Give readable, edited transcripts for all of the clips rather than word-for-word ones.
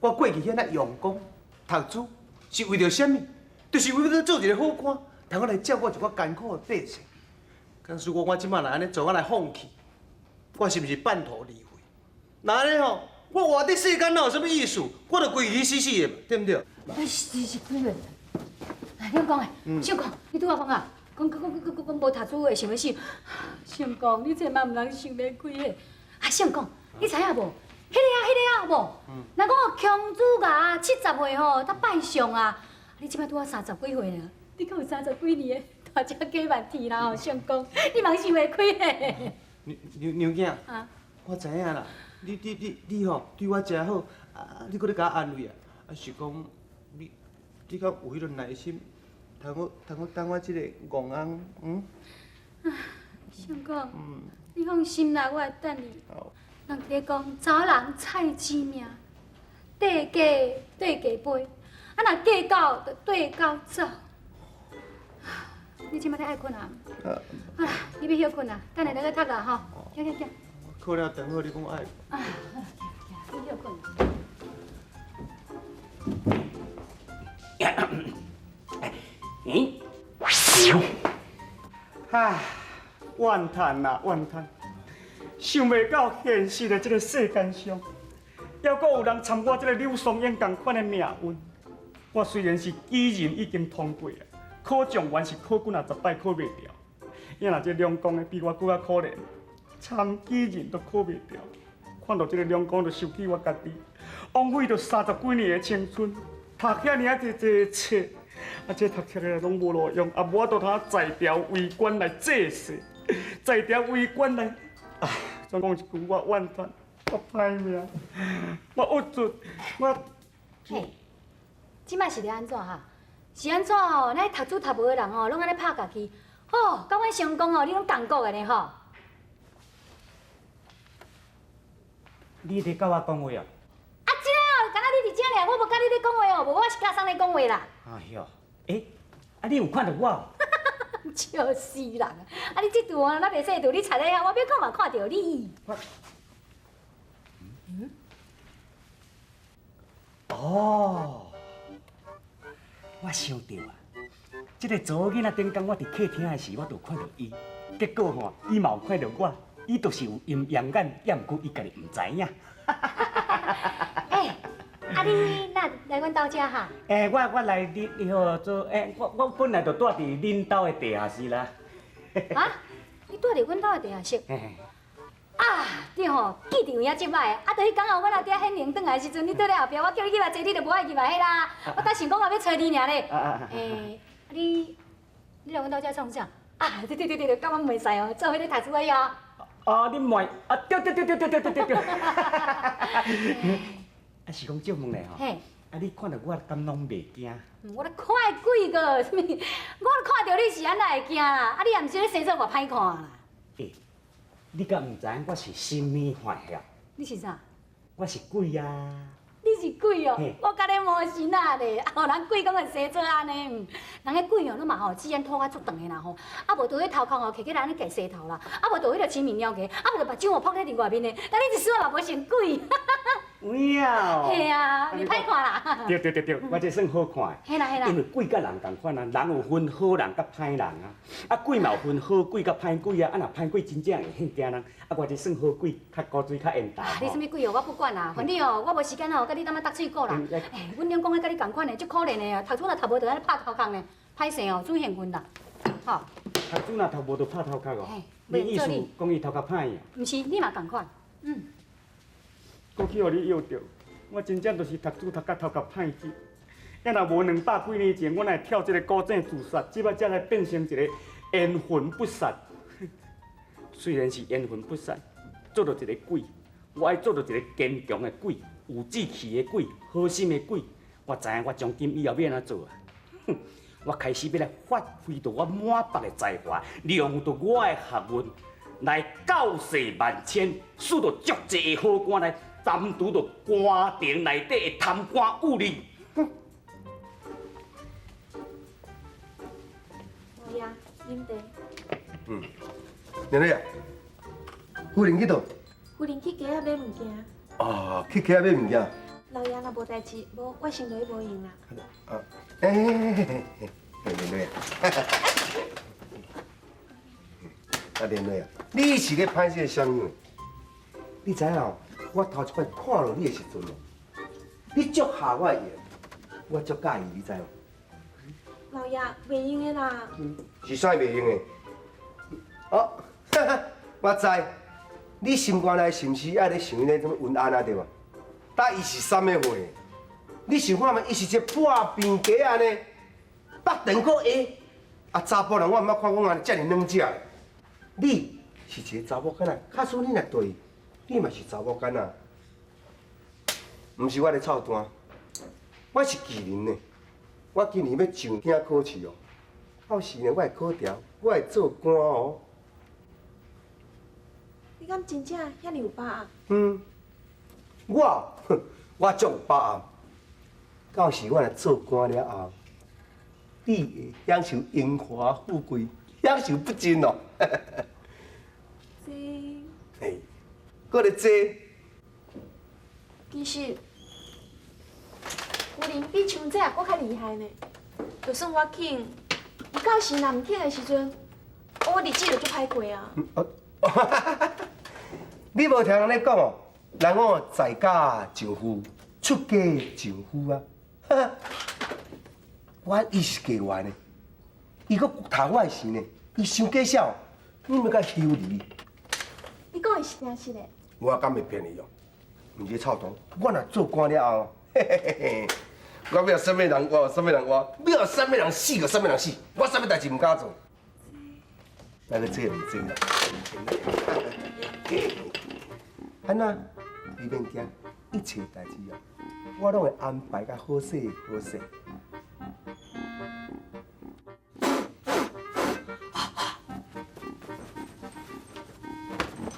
我過去遐爾用功讀書，是為著啥物？就是為著做一個好官，通好來照顧一寡艱苦的百姓。假使講我這擺若按呢做，我來放棄，我是毋是半途而廢？若按呢吼，我活佇世間哪有啥物意思？我就規氣死死的，對毋對？哎，是是，對對。哎，你講的，相公，你拄仔講啊，講講講講講無讀書會想欲死。相公，你千萬毋通想欲開的。啊，相公，你知影無？彼个啊，彼个啊，有無？人講哦，窮主牙70歲吼，才拜相啊。你這擺拄仔三十幾歲爾，你閣有三十幾年的大隻雞萬天啦吼，相公，你茫想袂開的。娘娘娘囝，啊，我知影啦，你你你你吼對我誠好，啊，你閣咧共我安慰啊，啊是講你你敢有彼個耐心，通好通好等我這個戇翁，嗯？相公，你放心啦，我會等你。好。人佇咧講，查某人菜雞命，綴嫁綴嫁飛，啊若嫁狗就綴狗走。你這擺咧愛睏啊？好啦，你欲歇睏啊？等下來閣讀啦吼。行行行。考了等好，你講愛。啊，好啦，行行，你歇睏。嗯？唉，怨嘆啊怨嘆，想袂到現實的這個世間上，猶閣有人參我這個柳松英仝款的命運。我雖然是舉人已經通過啊，考狀元是考幾若十擺考袂著。伊若這兩公的比我閣較可憐，參舉人都考袂著。看到這個兩公就想起我家己，枉費著三十幾年的青春，讀遐爾仔濟濟冊。啊！這讀冊的攏無路用，啊，無法度通在朝為官來濟世，在朝為官來，啊，總講一句，我怨嘆，我歹命，我鬱卒，我。嘿，這擺是咧按怎哈？是按怎吼？咱讀書讀無的人吼，攏按呢拍家己，吼，佮阮成功吼，你攏仝國的呢吼？你佇佮我講話哦？啊，這哦，敢若你佇遮爾，我無佮你咧講話哦，無我是佮誰咧講話啦？哎喲，欸，啊你有看著我？笑死人！啊，你這拄啊，咱袂使拄，你贼咧遐，我欲看嘛看著你。我，嗯？哦，我想著啊，這个查某囡仔頂工我佇客廳的時，我就有看著伊，結果吼，伊嘛有看著我，伊就是有陰陽眼，也毋過伊家己毋知影。欸，啊你哪來阮兜遮哈？欸，我我來你你好做，欸，我我本來就蹛佇恁兜的地下室啦。啊？你蹛佇阮兜的地下室？啊，對吼，記得有影這擺的。啊，就彼工哦，阮阿爹顯靈轉來的時陣，你蹛佇後壁，我叫你入來坐，你就無愛入來彼啦。我才想講我欲揣你爾咧。欸，啊你，你來阮兜遮創啥？啊，對對對對對，佮阮袂使哦，做彼个讀書的哦。啊，你問啊？對對對對對對對對對。啊，是講借問咧吼。啊，你看著我敢攏袂驚？我咧看鬼個，啥物？我看著你是按怎會驚啦？啊，你也毋是咧生做偌歹看啦。欸，你敢毋知影我是啥物法呀？你是啥？我是鬼啊！你是鬼哦？我佮你魔神仔咧，啊，人鬼講會生做按呢？人彼鬼哦，攏嘛吼，舌仔吐較足長的啦吼，啊無就彼頭殼吼，揢起來按呢計舌頭啦，啊無就彼個青面獠牙，啊無就目睭吼噗咧佇外面的，但你一絲仔嘛無像鬼。有影哦。嘿啊，你歹看啦。對對對對，我這算好看的。嘿啦嘿啦。因為鬼佮人仝款啊，人有分好人佮歹人啊，啊鬼嘛有分好鬼佮歹鬼啊，啊若歹鬼真正會嚇驚人，啊我這算好鬼，較古錐較緣投。你啥物鬼哦？我不管啦，反正哦，我無時間哦，佮你當仔搭喙鼓啦。欸，阮兩公的佮你仝款的，足可憐的啊，讀書若讀無就按呢拍頭殼呢，歹勢哦，主幸運啦，吼。讀書若讀無就拍頭殼哦。你意思講伊頭殼歹哦？毋是，你嘛仝款，嗯。閣去予你吆著，我真正就是讀書讀甲頭殼歹去。抑若無200幾年前，我哪會跳這個古井自殺，這擺才來變成一個冤魂不散。雖然是冤魂不散，做著一個鬼，我愛做著一個堅強的鬼，有志氣的鬼，好心的鬼。我知影我從今以後欲按怎做啊？哼！我開始欲來發揮著我滿腹的才華，利用著我的學問來教世萬千，使著足濟的好官來攙除著官廷內底的貪官污吏。哼！無呀，啉茶。嗯，娘娘啊，夫人去佗？夫人去街仔買物件。哦，去街仔買物件。老爺若無代誌，無我先落去無閒啦。啊，欸，連蕊啊，啊連蕊啊，你是咧歹勢啥物？你知影哦？我頭一擺看到你的時陣哦，你足合我的緣，我足佮意，你知無？老爺，袂用的啦。是啥袂用的？哦，我知，你心肝內是毋是愛咧想彼個什麼文安啊對無？但伊是啥物貨？你想看覓？伊是一個破病雞仔呢，腹長閣下。啊，查埔人我毋捌看過按呢遮爾軟食。你是一個查某囡仔，假使你若對伊，你嘛是查某囡仔。毋是我咧操蛋，我是杞人呢。我今年欲上京考試哦，到時呢我會考著，我會做官哦。你敢真正遐爾有把握？嗯，我，我足有把握。到時我若做官了後，你會享受榮華富貴，享受不盡哦。這，嘿，閣咧這。其實，夫人比像這也閣較厲害呢。就算我肯，伊到時若毋肯的時陣，我日子就足歹過啊。你無聽人咧講哦，人講在家上夫，出家上夫啊。我伊是嫁我呢，伊閣讀我的時呢，伊傷假痟，你欲共修理。你講的是真實的？我敢會騙你哦？毋是臭蛋，我若做官了後，嘿嘿嘿嘿，我欲予啥物人活，啥物人活，欲予啥物人死就啥物人死，我啥物代誌毋敢做。來個這毋這啦。按怎？你免驚，一切代誌哦，我攏會安排甲好勢好勢。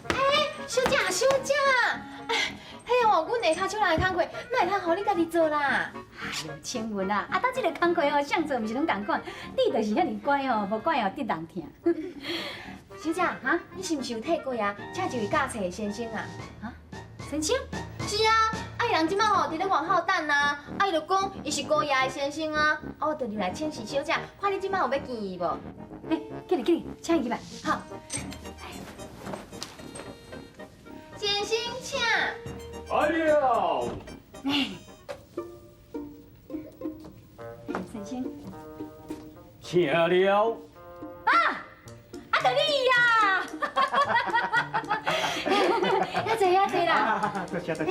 欸，小姐，小姐，哎，彼哦，阮下跤手人的工課，哪會通予你家己做啦？哎喲，清文啊，啊，當這個工課哦，誰做毋是攏仝款，你就是遐爾乖哦，無怪哦得人疼。小姐，哈，你是毋是有替過啊？請一位教冊的先生啊？啊，先生？是啊，啊伊人這擺吼佇咧外口等啊，啊伊就講伊是姑爺的先生啊，啊我就入來請示小姐，看你這擺有欲見伊無？欸，起來起來，請伊入來。好。先生請。來了。先生。請了。啊！啊，就你呀！遐濟遐濟啦。多謝多謝。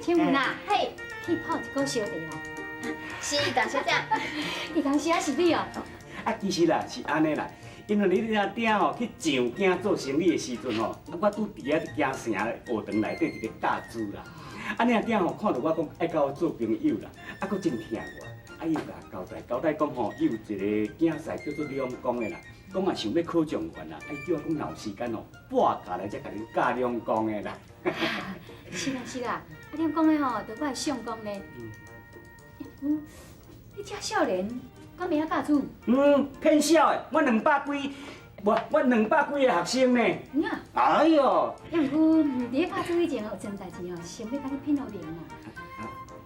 請問啊，嘿，去泡一鍋燒茶來。是大小姐。你當時啊是你哦。啊，其實啦是按呢啦，因為你阿囝吼去上京做生意的時陣吼，啊，我拄佇遐京城學堂內底佇咧教書啦。啊，你阿囝吼看著我講愛佮我做朋友啦，啊，閣真疼我，啊，伊有共我交代交代講吼，伊有一個囝婿叫做兩公的啦，講也想欲考狀元啦，啊，伊叫我講若有時間吼，半假來遮共恁教兩公的啦。是啦是啦，啊，兩公的吼，就我的相公咧。嗯，你遮少年，敢袂曉教書？嗯，騙痟的，我兩百幾，無，我兩百幾个學生呢。嗯啊。哎喲。抑毋過，佇咧教書以前有一件代誌吼，想欲共你品予明啊。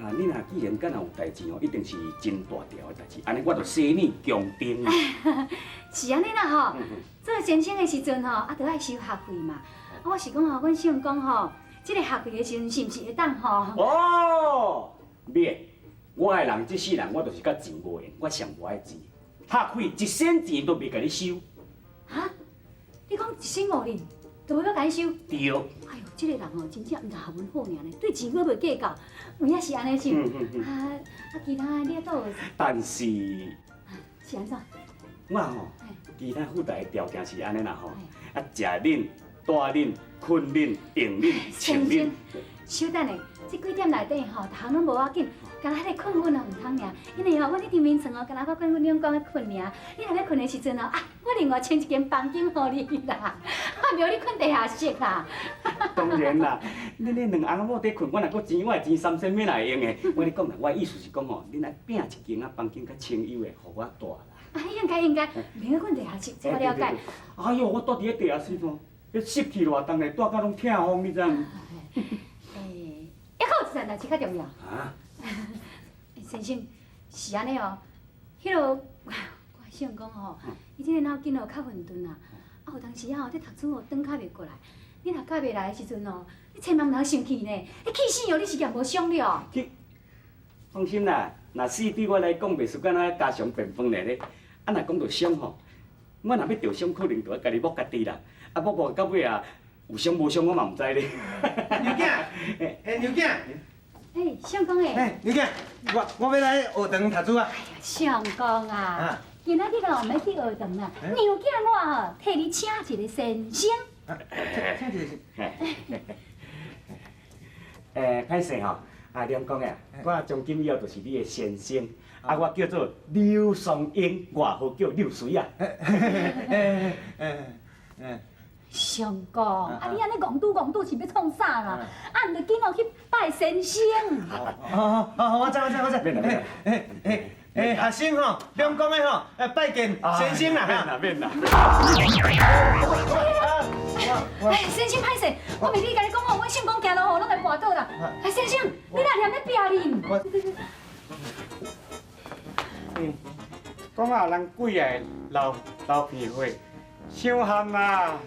啊，你若既然敢若有代誌吼，一定是真大條的代誌，按呢我就洗耳恭聽。是按呢啦吼，做先生的時陣吼，啊，著愛收學費嘛。啊，我是講吼，阮相公吼，這個學費的時陣是毋是會當吼？哦，免，我的人這世人，我就是佮錢無緣，我上無愛錢，學費一仙錢都袂共你收。哈？你講一仙五銀都欲共你收？對。哎喲，這個人哦，真正毋但學問好爾呢，對錢閣袂計較，有影是按呢是。啊啊，其他的你都有。但是。是按怎？我吼，其他附帶的條件是按呢啦吼，啊，食恁、住恁、睏恁、用恁、穿恁。稍等下，這幾點內底吼，逐項攏無要緊，干焦彼个睏阮哦毋通爾，因為吼，阮咧佇眠床哦，干焦我管阮兩公咧睏爾。你若欲睏的時陣哦，啊，我另外穿一間房間予你啦，啊，袂予你睏地下室啦。當然啦，恁恁兩翁某佇睏，我若閣錢，我的錢三仙欲來用的。我跟你講啦，我的意思是講吼，恁來摒一間啊房間較清幽的，予我住啦。啊，應該應該，袂予睏地下室，這我了解。哎喲，我住佇咧地下室吼，彼濕氣偌重咧，住甲攏疼風，你知毋？欸，猶閣有一項代代誌較重要。啊？先生，是按呢哦，彼落我想講吼，伊這个腦筋哦較混沌啊，啊有當時啊吼，咧讀書哦，轉較袂過來。你若教袂來的時陣哦，你千萬毋通生氣呢，你氣死哦，你是嫌無傷了。去，放心啦，若死對我來講袂輸敢若家常便飯爾咧。啊，若講著傷吼，我若欲著傷，可能就愛家己摸家己啦。啊，摸摸到尾啊，有傷無傷我嘛毋知咧。娘囝，哎，娘囝。哎，相公欸。哎，娘囝，我欲來學堂讀書啊。相公啊，今仔日哦，毋免去學堂啦，娘囝我吼替你請一個先生。請一個先。歹勢吼，啊，兩公啊，我從今以後就是你的先生，啊，我叫做柳松英，外號叫柳水啊。相公，啊你按呢戇拄戇拄是欲創啥啦？啊，毋著緊哦去拜先生。哦哦，我知我知我知。免啦免啦。哎哎哎，學生吼，兩公的吼，拜見先生啦。免啦免啦。哎，先生歹勢，我袂記共你講哦，阮相公行路吼攏會跋倒啦。哎，先生，你哪踮咧拚恁？嗯，講啊，人幾个流流鼻血，傷譀啊！